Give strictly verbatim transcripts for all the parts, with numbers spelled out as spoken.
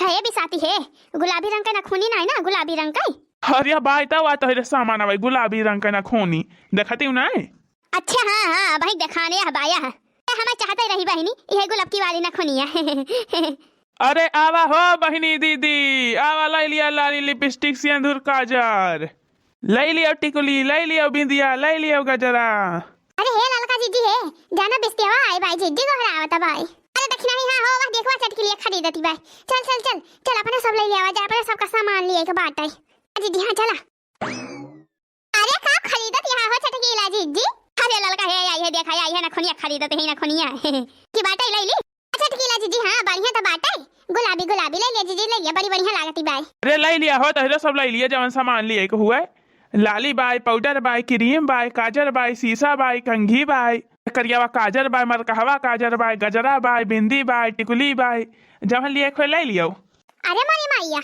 हे बिसाती हे, गुलाबी रंग के नखुनी नाहीं ना, गुलाबी रंग के। अरे बाई, तउ आ तोहरे सामान आवै, गुलाबी रंग के नखुनी। देखतिउ नाहीं? अच्छा, हाँ, हाँ, अबहीं देखाने यह बाया है। ए, हमें चाहते रही बहिनी, इहे गुलबकी वाली नखुनिया। अरे आवा हो बहिनी दीदी, आवा लइ लिया लाली, लिपस्टिक, सेंदूर, काजर। लइ लियो टिकुली, लइ लियो बिंदिया, लइ लियो गजरा। अरे हे ललका जिज्जी हे, जाना बिस्तियावा आई बाई, जिज्जी गोहरावत बाई। अरे दखिनही, हाँ हो, वाह देखवा चटकी लिए खरीदती बाई। चल, चल, चल, चल, अपने सब लइ लियावा जाए, अपने सबका सामान लिए के बाटे। जिज्जी, हाँ, चला। अरे का खरीदत यहाँ हो चटकीला जिज्जी? अरे ललका हे, आई है, देखा, आई है नखुनिया खरीदत है, नखुनिया। की बाटे लइ ली? अच्छा, चटकीला जिज्जी, हाँ, बढ़िया त बाटे। गुलाबी, गुलाबी लइ लिया जिज्जी, लइ लिया, बड़ी बढ़िया लागती बाई। अरे लइ लिया हो, तोहरे सब लइ लिया, जवन सामान लिए के हुए। लाली बाई, पाउडर बाई, क्रीम बाई, काजर बाई, सीसा बाई, कंघी बाई, करियावा काजर बाई, मरकहवा काजर बाई, गजरा बाई, बिंदी बाई, टिकुली बाई, जवन लिए के हुए लइ लियो। अरे मोरी माइया,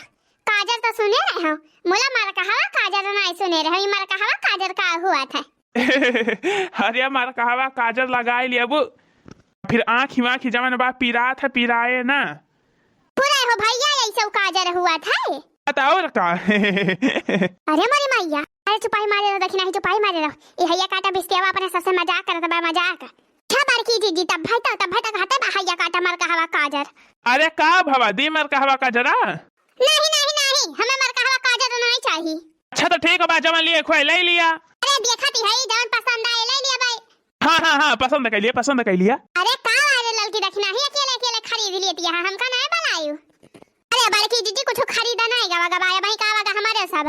काजर त सुने रहे हो, मुला मरकहवा काजर नाहीं सुने रहे हो, ई मरकहवा काजर का हुआ था? अरे मरकहवा काजर लगाइ लेबू, फिर आँखी वाँखी जवन बा पिरात है, पिराए ना। पूरा हो भइया, यही सब काजर हुआ था। आ, त और का? अरे मोरी मैया, अरे चुपाई मारे रहो, दखिनही चुपाई मारे रहो। ई हइया काटा बिस्तियावा अपने सबसे मजाक करत बा, मजाक। अच्छा बड़की जिज्जी, तब भाई तो, तब भाई तो कहते बा हइया काटा मरकहवा काजर। अरे का भवा दी मरकहवा काजरा? नहीं, नहीं, नहीं, हमें मरकहवा काजर नहीं चाहिए। अच्छा त ठीक बा, जवन लिए के हुए लइ लिया। अरे देखा ती हई, जवन पसंद आए लइ लिया बाई। हाँ, हाँ, हाँ, पसंद कइ लिया, पसंद कइ लिया। अरे का अरे ललकी दखिनही अकेले अकेले खरीद लेती है, हमका नहीं बुलायू। अरे बड़की जिज्जी कुछ खरीदा नहीं गवा गवाया भाई का वागा हमारे सब।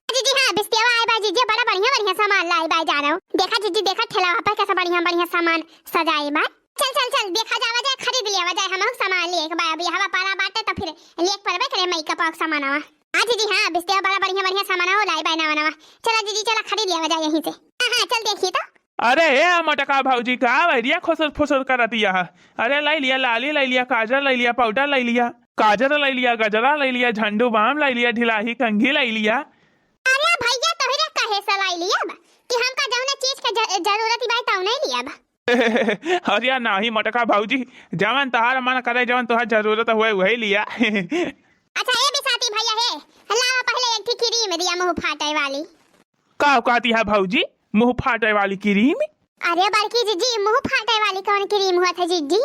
जिज्जी हाँ, बिस्तियावा आए बा जिज्जी, बड़ा बढ़िया बढ़िया सामान लाए बा जानो। देखा जिज्जी, देखा ठेलावा पे कैसा बढ़िया बढ़िया सामान सजाए बा। चल, चल, चल, देखा जावा जाए, खरीद लियावा जाए, हमहू सामान लिए के बा, अभी हवा पारा बाटे त फिर लिए के परबे करे मेकअप और सामानवा। हाँ जिज्जी हाँ, बिस्तियावा बड़ा बढ़िया बढ़िया सामानवा लाए बा नवा नवा। चला जिज्जी, चला खरीद लियावा जाए यहीं से। हाँ, हाँ, चल देखी तो। अरे ए मोटका भौजी, का भइया खुसुर फुसुर करतिया? अरे लइ लिया लाली, लइ लिया काजर, लइ लिया पाउडर, लइ लिया काजर, लइ लिया गजरा, लइ लिया झंडू बाम, लइ लिया ढिलाही कंघी, लइ लिया। अरे भइया, तोहरे कहे से लइ लिया बा कि हमका जौने चीज के ज-, जरूरत बा तौने लिया बा। अरे नाहीं मोटका भौजी, जवन तोहार मन करे, जवन तोहार जरूरत हुए, वही लिया। अच्छा ए बिसाती भइया हे, लावा पहिले एक ठी क्रीम दिया मुँह फाटे वाली। का कहती है भौजी, मुँह फाटे वाली क्रीम? अरे बड़की जिज्जी, मुँह फाटे वाली कौन क्रीम हुआ था जिज्जी?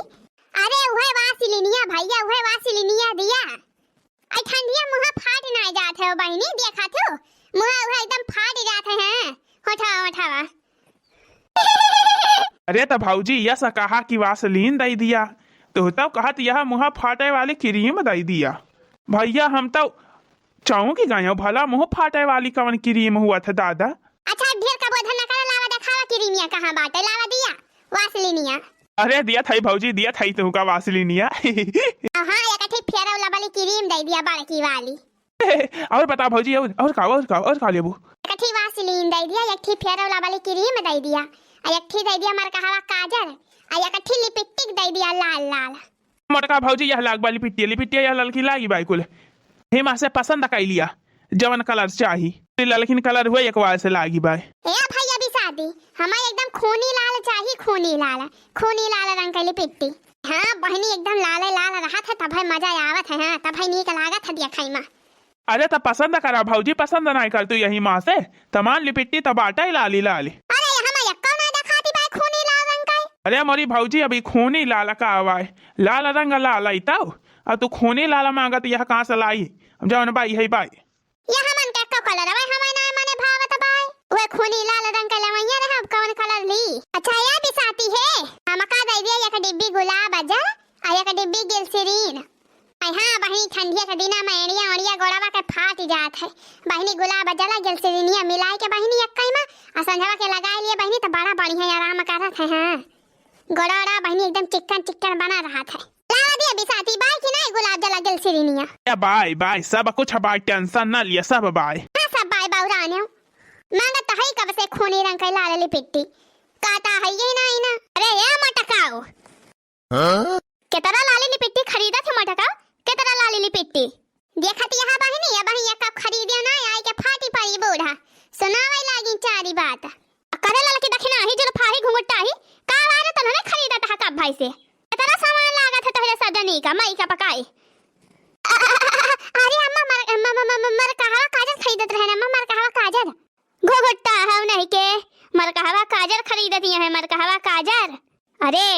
अरे उहे वासलिनिया भइया, उहे वासलिनिया दिया। आई ठंडिया मुँह फाट ना जात है ओ बहिनी, देखा थू, मुँह उहे एकदम फाट जात है, हाँ, होठवा, होठवा। अरे त भौजी, यस कहा कि वासलीन दइ दिया, तू तो कहत यह मुँह फाटे वाली क्रीम दइ दिया। भइया, हम तो चौंक गए, भला मुँह फाटे वाली कवन क्रीम हुआ था दादा? अच्छा, ढेर का बोधन न करा, लावा देखावा क्रीमिया कहाँ बाटे, लावा दिया, वासलिनिया। अरे दिया थाई भौजी, दिया थाई तुहका वासलिनिया। हाँ, एक ठे फेयर लवली क्रीम दइ दिया बड़की वाली। और बता भौजी, और, और का, और का, और का लेबू? एक ठी वासलीन दइ दिया, एक ठी फेयर लवली क्रीम दइ दिया, आ एक ठी दइ दिया मरकहवा काजर, आ एक ठी लिपस्टिक दइ दिया लाल लाल। मोटका भौजी, यह लाग बा लिपिटिया, लिपिटिया यह ललकी लागी बाई कुल। हिमा से पसंद कइ लिया, जवन कलर चाही। ललकिन कलर हुए एक बार से लागी बाई। ए भइया बिसाती, हमें एकदम खूनी लाल चाही, खूनी लाल, खूनी लाल रंग के लिपिट्टी। हाँ बहिनी, एकदम लाले लाल रहत है, तब है मजा आवत है, हाँ, तब है नीक लागत है देखई मा। अरे त पसंद करा भौजी, पसंद नाहीं कर तू यही माँ से, तमान लिपिट्टी त बाटे लाली लाली। अरे यहाँ मैं यक्का ना दिखाती बाई खूनी लाल रंग का। अरे मोरी भौजी, अभी खूनी लाल का आवा है, लाल रंग लाल आई तब, अब तू खूनी लाल मांगत यह कहाँ से लाई? अब जौन बाई है बाई। यह मन के को कलर अबे हमें ना मने भावत बाई। वह खूनी लाल रंग का लवैया रहा, अब कौन कलर ली? अच्छा या बिसाती है, हमका दइ दिया एक डिब्बी गुलाब जल, आ एक डिब्बी ग्लिसरीन। आई हाँ बहिनी, ठंडिया के दिना में एड़िया ओड़िया गोड़वा के फाट जात है। बहिनी गुलाब जला ग्लिसरीनिया मिलाए के बहिनी यक्कई मा, आ संझवा के लगाए लिए बहिनी त बड़ा बढ़िया आराम करत है। हाँ गोड़ा ओड़ा बहिनी एकदम चिक्कन चिक्कन बना रहत है। लावा दिया बिसाती बाई कि नाहीं गुलाब जला ग्लिसरीनिया? ए बाई, बाई, सब कुछ बाई, टेंशन ना लिया, सब बाई। हाँ सब बाई बाऊ रानियो। मांगत है कब से खूनी रंग के लाल लिपिट्टी। काटा है ये नाहीं ना। अरे ये मटकाओ। हाँ? केतरा लाली लिपिट्टी खरीदत है मोटका, केतरा लाली लिपिट्टी। देखत यहाँ बहिनी, या बहिनी का खरीदे ना, आई के फाटी पड़ी बूढ़ा। सुनावे लागी चारी बात। करे ललकी दखिनही जुल्फाही घुंघटाही, का वारे तन्हने खरीदत है कब भाई से? केतरा सामान लागत है तोहरे सजनी का, मई का पकाई। देत रहे ना अम्मा, मरकहवा काजर। घुघुट्टा हौ नहीं के, मरकहवा काजर खरीदत अहैं, मरकहवा काजर। अरे,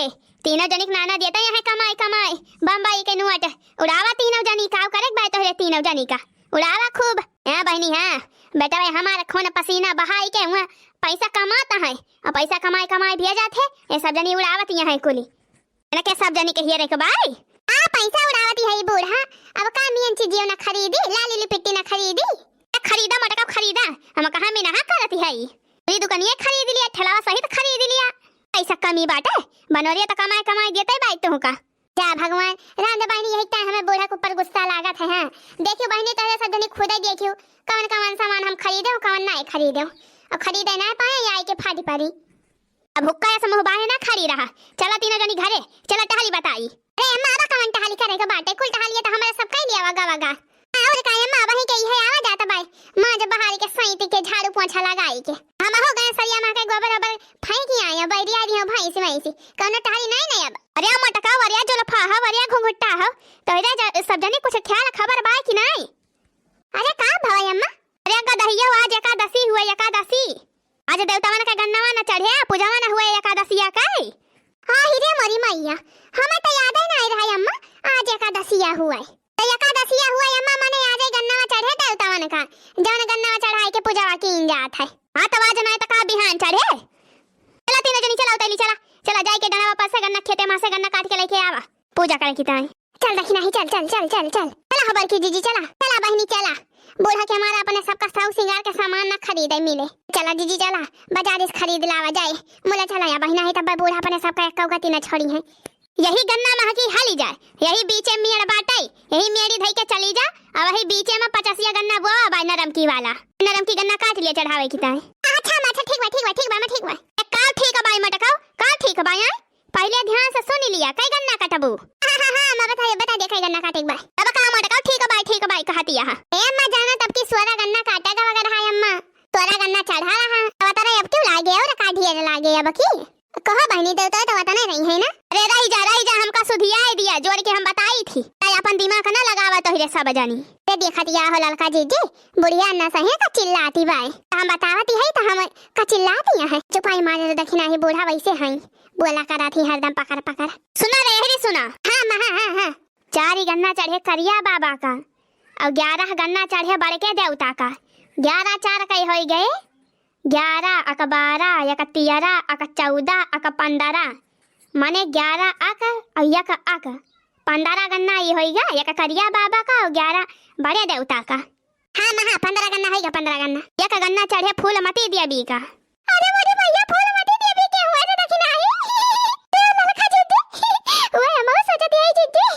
तीनों जनिक नाना देत अहैं कमाई कमाई, बम्बई के नोट। उड़ावा तीनों जनी, काव करेक बाय तोहरे तीनों जनी का। उड़ावा खूब। हाँ बहिनी, हाँ। बेटवा हमार खून पसीना बहाई के हुआँ पैसा कमात है, अउर पैसा कमाई कमाई भेजत है, ये सब जनी उड़ावत अहैं कुली। एनके सब जनी के हियरे के बाय। आ पैसा उड़ावत है ई बूढ़ा, अब का मियन चीजियो न खरीदी, लाली लिपिट्टी न खरीदी। ए खरीदा मोटका खरीदा, हम कहाँ मिनहा करत है। पूरी दुकनिये खरीद लिया, ठेलावा सहित खरीद लिया। पैसा कमी बाटे, बनोरिया त कमाए कमाए देते बाय तुहूँ का। जा भगवान, राम दे बहिनी, यही टाइम हमें बूढ़ा के ऊपर गुस्सा लागत है। हाँ, देखियो बहिनी, तोहरे सब जनी खुदे देखियो, कवन कवन सामान हम खरीदे, कवन नाय खरीदे, अउर खरीदे नाय पाए, या आइके फाटी पड़ी। अब हुक्का ऐसे मुँह बाहे ना खड़ी रहा, चला तीनों जनी घरे, चला टहली बताई। अरे अम्मा, अब कवन टहली करे के बाटे, कुल टहलिया त हमरे सब कई लिया वगा वगा। अउर का अम्मा, वहीं के इहे आवा जात बाय, माँ जब बहारी के सैती के झाड़ू पोछा लगाई के। हम हो गए सरिया माँ के गोबर ओबर फेंक के आए, बैरिया रही हो भैंस वैंसी, कौनो टहली नहीं नहीं अब। अरे मोटका वरिया जुल्फा है, वरिया घुंघुट्टा हो, तोहरे ज-, सब जनी कुछ ख्याल खबर बाय कि नहीं? अरे का भवा अम्मा? अरे गदहिया, आज एकादशी हुए, एकादशी। आज देवतावन के गन्नवा न चढ़े, पूजवा न हुए एकादशिया के। हाँ ही रे मोरी मैया, हमें तो याद ही नहीं रहा अम्मा, आज एकादशिया हुए। तो एकादशिया हुए अम्मा, मने आज ही गन्नवा चढ़े देवतावन का, जौन गन्नवा चढ़ाए के पूजवा कीन जात है। हाँ, तो आज नहीं तो का बिहान चढ़े। चला तीनों जनी, चला उतैली, चला, चला जाए के गन्नवा पास से गन्ना खेते मा से गन्ना काट के लेके आवा, पूजा करे की ताई। चल दखिनही, चल, चल, चल, चल, चल। चला हो बड़की जीजी, चला, चला बहिनी, चला। बूढ़ा के हमारा अपने सबका साउ सिंगार के सामान ना खरीदे मिले। चला जीजी, चला, बाजार से खरीद लावा जाए। मुला चला या बहिना है, तब बूढ़ा अपने सबका एक गति न छोड़ी है। यही गन्ना महकी हली जाए, यही बीचे मेड़ बाटे, यही मेड़ी धई के चली जा, अउर वही बीचे में पचासिया गन्ना बोआ बाय नरमकी वाला। नरमकी गन्ना काट लिया चढ़ावे की ताई। अच्छा, अच्छा, ठीक बा, ठीक बा, ठीक बा, मैं ठीक बा। ए, का ठीक बा, मटकाओ, का ठीक बा, आय? पहिले ध्यान से सुन लिया, कई गन्ना कटबू? हाँ, हाँ, हाँ, अम्मा, बता दे, बता दे, कई गन्ना काटे के बा? अब का मोटका, ठीक बा, ठीक बा, कहतिया हा। ए अम्मा, जाना तब की सोरा गन्ना काटे का वगैरह है अम्मा। सोरा गन्ना चढ़ा रहा, अब तोरा अब क्यों लागे और का ढेर लागे अब की? कहो बहिनी, देवता तो वतने रही है ना? अरे रही जा, रही जा, हमका सुधियाए दिया, जोड़ के हम बताई थी। ताई अपन दिमाग ना लगावा तोहरे सब जानी। ते देखतिया हो ललका जीजी, बुढ़िया ना सही तो चिल्लाती बाय। हम बतावती है तो हम का चिल्लाती है। चुपाई मारे तो दखिनही बूढ़ा वैसे है। बोला करा थी हरदम पकड़ पकड़। सुना रे, हेरी सुना। हाँ, अम्मा, हाँ, हाँ, हाँ। चार ही गन्ना चढ़े करिया बाबा का, अउर ग्यारह गन्ना चढ़े बड़के देवता का। ग्यारह चार कई होई गए, ग्यारह अक बारह, एक तेरह, अक चौदह, अक पन्द्रह, माने ग्यारह अक अउर एक अक, पन्द्रह गन्ना ई होई गए, एक करिया बाबा का अउर ग्यारह बड़े देवता का। हाँ, अम्मा, हाँ, पन्द्रह गन्ना होइगा, पन्द्रह गन्ना। एक गन्ना चढ़े फूलमती देवी का। अरे मोरी भैया, फूलमती देवी के हुआ रे दखिनही। ए ललका जीजी, हुआ हम सोचत है जीजी।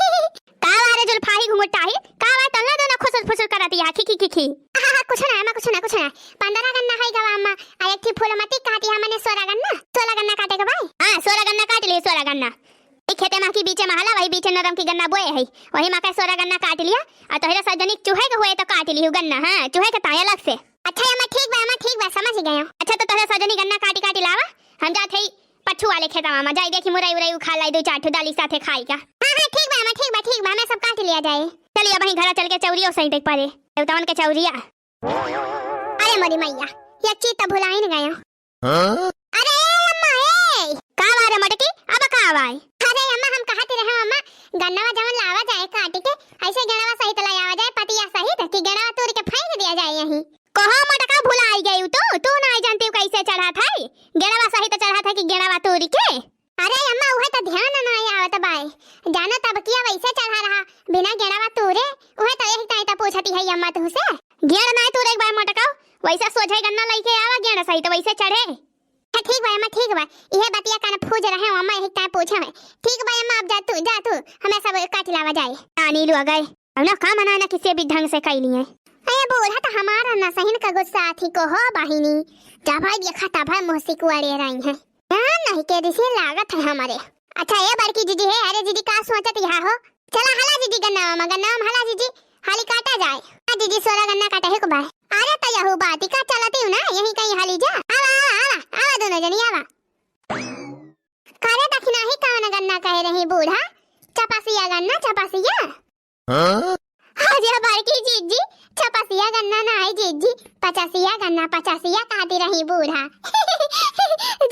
का बा रे जुल्फाही घुंघटाही? का बा तल्ला दोनों खुसुर फुसुर करत या? खी, खी, खी, खी। हाँ, हाँ, कुछ ना, अम्मा, कुछ ना, कुछ ना। पन्द्रह गन्ना होइगा अम्मा, आ एक थी फूलमती कहती है, मने सोरा गन्ना, सोरा गन्ना काटे के बाय। हाँ, सोरा गन्ना काट लिए, सोरा गन्ना। ई खेते मा की बीचे मा हला, वही बीचे नरम की गन्ना बोए है, वही मा के सोरा गन्ना काट लिया। आ तोहरे सब जनी चूहे के हुए तो काट लिहू गन्ना, हाँ, चूहे के ताई अलग से। अच्छा अम्मा, ठीक बा अम्मा, ठीक बा, समझ गए। अच्छा तो तोहरे सब जनी गन्ना काटी काटी लावा, हम जात है पछू वाले खेतवा मा, जाई देखी मुरई उरई उखा लाई, दो चार ठो दाली साथे खाई का। हाँ, हाँ, ठीक बा अम्मा, ठीक बा, ठीक बा, हमें सब काट लिया जाए। चलिए अब वहीं घरा चल के चौरियो सही देख पारे, देवतावन के चौरिया। अरे मोरी मैया, ये चीज तो भुलाई न गयो। हाँ? अरे ए अम्मा, ए! का बा रे मटकी? अब का बा? अरे अम्मा, हम कहत रहे अम्मा, गन्नवा जवन लावा जाए काट के, ऐसे गेड़वा सहित ले आवा जाए, पतिया सहित, कि गेड़वा तोड़ के फेंक दिया जाए यहीं। कहो मटका, भुलाई गई तू? तू नाई जानती कैसे चढ़ा था? गेड़वा सहित चढ़ा था कि गेड़वा तोड़ के? अरे अम्मा, उहे तो ध्यान नाई आवत बाय। जानो तब किया वैसे चढ़ा रहा, बिना गेड़वा तोड़े। उहे तो यही ताई तो पूछती है अम्मा तुमसे। गेड़ नाई तोड़े के बाय मटका, वैसे सोझे गन्ना लेके आवा, गेड़ सहित वैसे चढ़े। हाँ, ठीक बा अम्मा, ठीक बा। इहे बतिया कान फूज रहे हो अम्मा, यही टाइम पूछे हैं। ठीक बा अम्मा, अब जा तू, जा तू, हमें सब काट लावा जाए। नानी लो गए, अब ना काम ना, ना किसी भी ढंग से कई लिए। अरे बूढ़ा तो हमारा ना सहिन का गुस्सा थी को हो बहिनी, जब भाई देखा तब भाई मुँह सिकुआड़े रही हैं। ध्यान नहीं के दिसे लागत है हमारे। अच्छा ये बड़की जीजी है, अरे जीजी का सोचत यहाँ हो? चला हला जीजी गन्ना मा, गन्ना मा हला जीजी, हाली काटा जाए। हाँ जीजी, सोरा गन्ना काटा है को बाय। अरे तो यहू बात का चलती हूँ ना, यही कहीं हाली जा। आवा, आवा, आवा, आवा दोनों जनी आवा। कारे दखिनही कौन गन्ना कहे रही बूढ़ा? चपासिया गन्ना, चपासिया। हाँ? अरे बड़की जीजी, चपसिया गन्ना नाहीं जिज्जी, पचसिया गन्ना, पचसिया कहती रही बूढ़ा।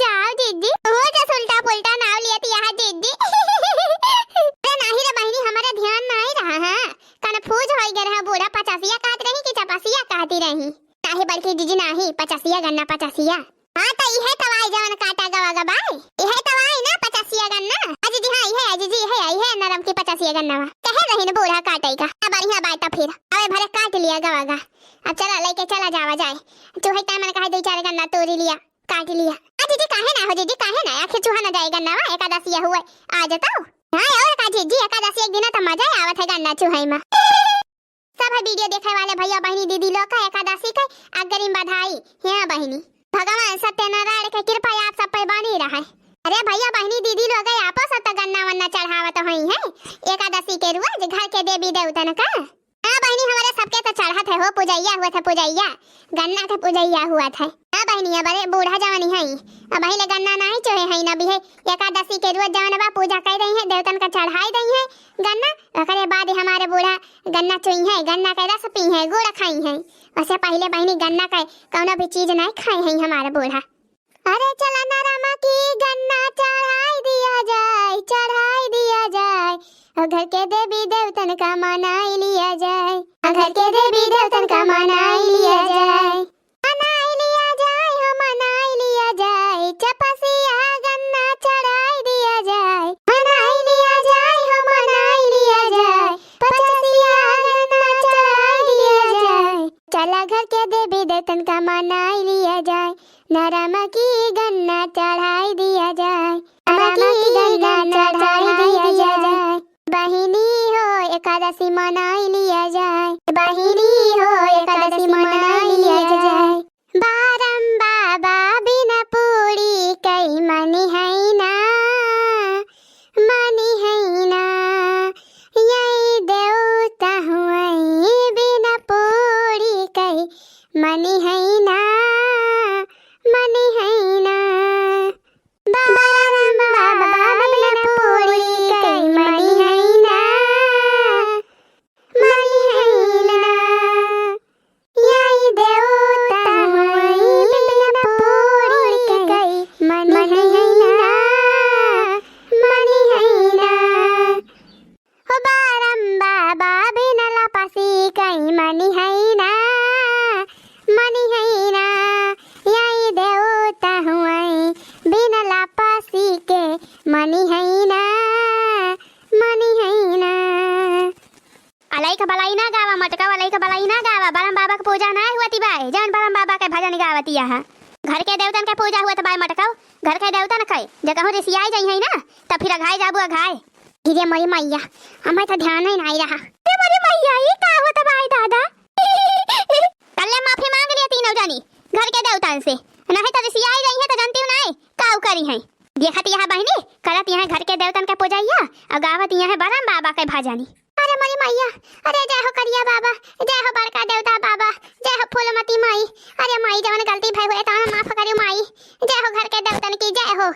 जाओ जिज्जी, वो जो उल्टा पुल्टा नाव लियत यहाँ जिज्जी। अरे नाहीं रे बहिनी, हमरे ध्यान नाहीं रहा है, confuse होइ गए रहा, बूढ़ा पचसिया कहती रही कि चपसिया कहती रही। नाहीं बड़की जिज्जी नाहीं, पचसिया गन्ना पचसिया। हाँ, त इहे तवाई जवन काटा गवा गा बाय। इहे तवाई ना पचसिया गन्ना। अजी जी, हाँ, इहे, अजी जी, इहे, इहे नरम की पचसिया गन्ना बा। कहे रही न बूढ़ा काटे का। अब बढ़िया बाय त फिर। अबे भरे काट लिया गवा गा। अब चला, लेके चला जावा जाए। चूहे टाइम मन कहा दो चार गन्ना तोरी लिया, काट लिया। अजी जी, काहे ना हो, जी जी, काहे ना? आखिर चूहा ना जाए गन्ना वा, एकादशी हुए। आ जाता हो। हाँ, और का जी जी, एकादशी एक दिन त मजा आवत है गन्ना चूहे में। सब है video देखे वाले भैया बहिनी दीदी लोग का एकादशी के अग्रिम बधाई। हाँ बहिनी, भगवान सत्यनारायण के कृपा आप सब पे बनी रहे। अरे भैया बहिनी दीदी लोग, आपो सब त गन्ना वन्ना चढ़ावत होई हैं एकादशी के रोज घर के देवी देवतन का। हाँ बहिनी, हमारे सबके त चढ़त है हो, पूजैया हुआ था, पूजैया, गन्ना के पूजैया हुआ था। हाँ बहिनी, अब अरे बूढ़ा जवानी है, अब ले गन्ना नाहीं चोहे हैं, अब ये एकादशी के रोज जवन बा पूजा कर रही है, देवतन का चढ़ाई रही है गन्ना, ओकरे बाद हमारे बूढ़ा गन्ना चुई है, गन्ना के रस पी है, गुड़ खाई है। वैसे पहिले बहिनी गन्ना के कौनो भी चीज नाहीं खाए हैं हमारे बूढ़ा। अरे चला नरमा की गन्ना चढ़ाई दिया जाए, चढ़ाई दिया जाए, और घर के देवी देवतन का मनाई लिया जाए, और घर के देवी देवतन का मनाई लिया जाए। मनाई लिया जाए, हो मनाई लिया जाए, चपसिया गन्ना चढ़ाई दिया जाए। मनाई लिया जाए, हो मनाई लिया जाए, पचसिया गन्ना चढ़ाई दिया जाए। चला घर के देवी देवतन का मनाई लिया जाए, नरमा की गन्ना चढ़ाई दिया जाए, नरमा की गन्ना चढ़ाई दिया जाए। बहिनी हो एकादशी मनाई लिया जाए, बहिनी हो एकादशी मनाई लिया जाए। बारम बाबा बिना पूरी कई मनी है ना, मनी है ना, यही देवता हुई बिना पूरी कई मनी है ना, मनी है ना। बाबा, बाबा, बिना पूरी कई मनी है ना, मनी है ना। यही देवता हुई बिना पूरी कई मनी है ना, मनी है ना। हो बारम बाबा बिना लपसी कई मनी है ना, मनी है ना, यही देवता हुए बिना लपसी के मनी है ना, मनी है ना। अलई का बलाई ना गावा मटका, अलई का बलाई ना गावा, बरम बाबा के पूजा ना हुअती बाय, जौन बरम बाबा के भजन गावती यहाँ। घर के देवतन के पूजा हुअत बाय मटका, घर के देवतन के, जे कहूँ रिसियाई जाई है ना, तब फिर अघाई जाबू अघाई। अरे मोरी मैया, हमें तो ध्यान ही नहीं रहा। अरे मोरी मैया, ई का होत बाय दादा? कल्ले माफी मांग लिया तीनों जनी घर के देवतन से, नहीं तो रिसियाई जाई है तो जानती हूँ नहीं काऊ करी है। देखत यहाँ बहिनी करत यहाँ घर के देवतन के पूजैया और गावत यहाँ बरम बाबा के भजनी। अरे मोरी मैया, अरे जय हो करिया बाबा, जय हो बड़का देवता बाबा, जय हो फूलमती माई। अरे माई जवन गलती भई हुए तवन माफ करियो माई, जय हो घर के देवतन की जय हो।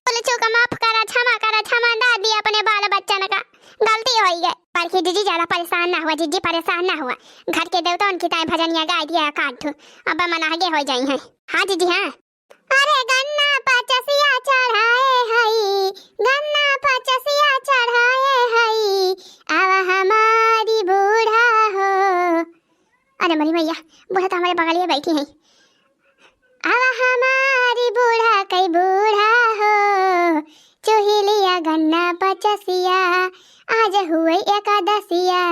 भूल चूक माफ करा, क्षमा करा, क्षमा ना दिया अपने बाल बच्चन का, गलती होई गए। बड़की जीजी ज्यादा परेशान ना हुआ, जीजी परेशान ना हुआ, घर के देवता उनकी ताई भजनिया गाय दिया काट, अब मन आगे हो जाई हैं। हाँ जीजी हाँ। अरे गन्ना पचसिया चढ़ाए हई, गन्ना पचसिया चढ़ाए हई, अब हमारी बूढ़ा हो। अरे मोरी मैया, बूढ़ा तो हमारे बगलिए बैठी हैं। अब हमारी बूढ़ा कई बूढ़ा हो, चुहिलिया गन्ना पचसिया, आज हुए एकादशिया।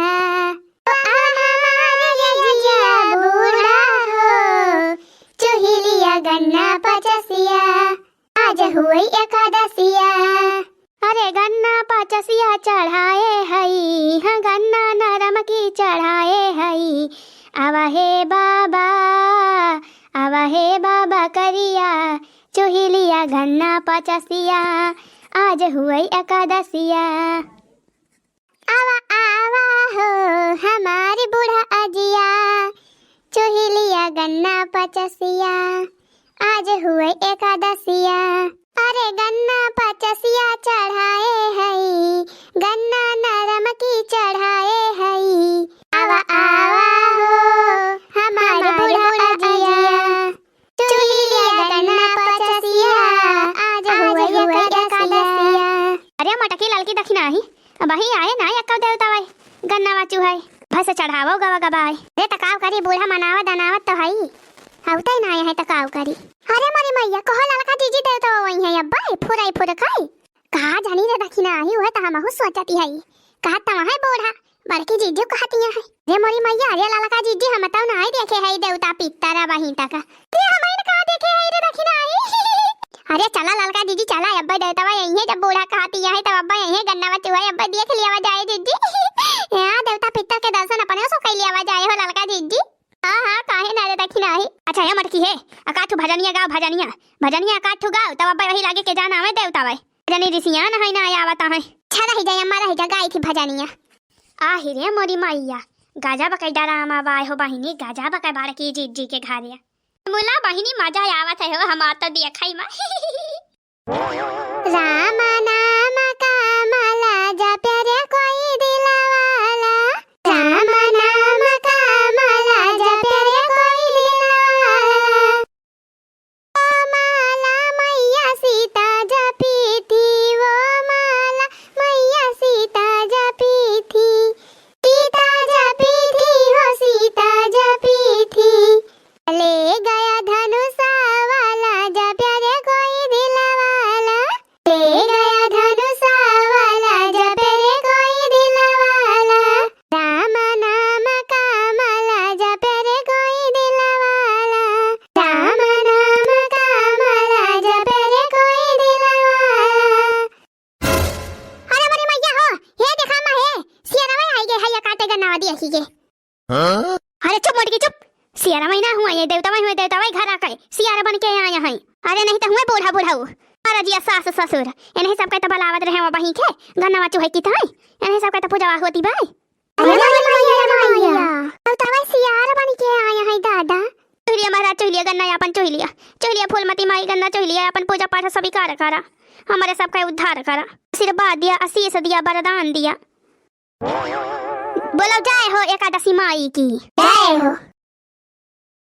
अब हमारी जिया बूढ़ा हो, चुहिलिया गन्ना पचसिया, आज हुई एकादशिया। अरे गन्ना पचसिया चढ़ाए हई, हाँ गन्ना नरम की चढ़ाए हई। आवा हे बाबा, आवा हे बाबा करिया, चुहिलिया गन्ना पचसिया, आज हुई एकादशिया। आवा, आवा हो हमारी बूढ़ा अजिया, चुहिलिया गन्ना पचसिया, आज हुए एकादशिया। अरे गन्ना पचसिया चढ़ाए हई, गन्ना नरम की चढ़ाए हई। आवा, आवा हो अही आए ना एक्का देवता भाई, गन्ना वाचू है, भस चढ़ावो गवा गबाई। अरे त काव करी, बूढ़ा मनावा दनावत तो हई, अवतै ना है त काव करी। अरे मोरी मैया, कहो ललका जीजी देवता वही है अब्बा, फुराई फुरकाई। कहा जानी रे दखिना आई, उहे त हमहू सोचती हई। कहत त वहाँ बूढ़ा, बड़की जीजी कहतिया है। रे मोरी मैया, अरे ललका जीजी, हम तौ नाई देखे हई देवता पित्तर अबहीं तक। रे हमइन कहाँ देखे हई रे दखिना आई? अरे चला ललका जीजी चला, अब्बा देवतवा यही है, जब बूढ़ा कहतिया है तब अब्बा यही है, गन्ना बचुआ अब्बा देख लियावा जाए जीजी। यहाँ देवता पित्तर के दर्शन अपने सो कई लियावा जाए हो ललका जीजी। हाँ हाँ, काहे ना रे दखिना आई। अच्छा ये मटकी है, अकाठू भजनिया गाओ भजनिया, भजनिया अकाठू गाओ तब अब्बा वही लागे के जाना आवे देवता भाई। जनी रिसिया न है ना आवत है। अच्छा रही जाए अम्मा, रही जा गाई थी भजनिया। आहि रे मोरी मैया, गजब कै डरामा बाय हो बहिनी, गजब कै बड़की जीजी के घरे। मुला बहिनी मजा आवत है हो हमार त देखई मा। राम नाम का माला जपे रे कोई दिलवाला, राम नाम का माला जपे रे कोई दिलवाला। ओ माला मैया सीता जपी थी, ओ माला मैया सीता जपी थी, सीता जपी थी हो सीता जपी थी। ले गया धनुषा वाला जपे रे कोई दिलवाला, ले गया धनुषा वाला जपे रे कोई दिलवाला। राम नाम का माला जपे रे कोई दिलवाला, राम नाम का माला जपे रे कोई दिलवाला। अरे मोरी मैया हो, हे देखा मा हे, सियारवा आई गए है, ये काटे गन्ना वादी अखी के। हाँ? अरे चुप मोटकी चुप, सियारा महीना हुआ ये देवता हुए, देवता घर आके सियारा बन के आया है। अरे नहीं तो हुए बूढ़ा बूढ़ाऊ, अरे जिया सास ससुर, इन्हें सबके तो बलावत रहे वो बही के, गन्ना वाचू है कि ताई, इन्हें सबके तो पूजा होती बाई। अरे मोरी मैया, अरे मोरी मैया। अब तो भाई सियार बन के आया है दादा। चुहिलिया महाराज, चुहिलिया गन्ना अपन चुहिलिया, चुहिलिया फूलमती माई गन्ना चुहिलिया, अपन पूजा पाठ सभी कार करा, हमारे सबका उद्धार करा, आशीर्वाद दिया, आशीष दिया, वरदान दिया। बोलो जय हो एकादशी माई की। जय हो।